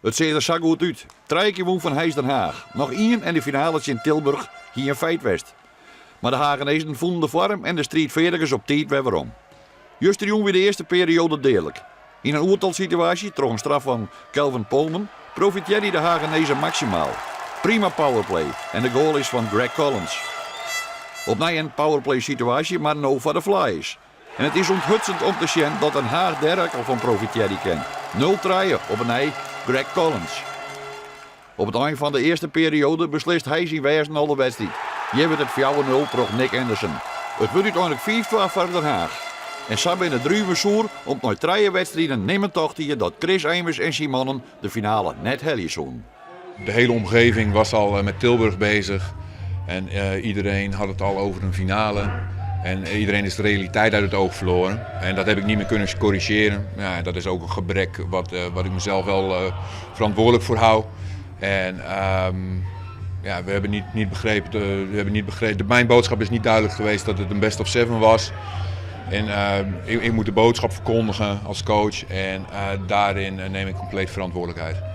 It seach der sa goed út. Trije kear wûn fan Heys Den Haag. Noch ien en de finale tsjin Tilburg hie in feit west. Mar de Hagenezen fûnen de foarm en de striidfeardigens op tiid wer werom. Justerjûn wie de earste perioade deadlik. Yn in oertalsituaasje, troch in straf fan Kelvin Poolman, profitearje de Hagenezen maksimaal. Prima powerplay en de goal is fan Greg Collins. Opnij in powerplay-situaasje, mar no foar de Flyers. En it is ûnthutsend om te sjen dat Den Haag dêr ek al fan profitearje kin. Nul trije, op 'e nij Greg Collins. Op it ein fan de earste perioade beslist hy syn wêzen al de wedstriid. Hjir wurdt it 4-0 troch Nick Anderson. It wurdt úteinlik 5-2 foar Den Haag. En sa binne druven soer om't nei trije wedstriden nimmen tocht hie dat Chris Emers en syn mannen de finale net helje soenen. De hele omgeving was al eh, met Tilburg bezig. En uh, iedereen had het al over een finale. En iedereen is de realiteit uit het oog verloren. En dat heb ik niet meer kunnen corrigeren. Ja, dat is ook een gebrek wat, uh, wat ik mezelf wel uh, verantwoordelijk voor hou. En um, ja, we hebben niet, niet begrepen, we hebben niet begrepen, mijn boodschap is niet duidelijk geweest dat het een best of seven was. En ik, ik, moet de boodschap verkondigen als coach en daarin neem ik compleet verantwoordelijkheid.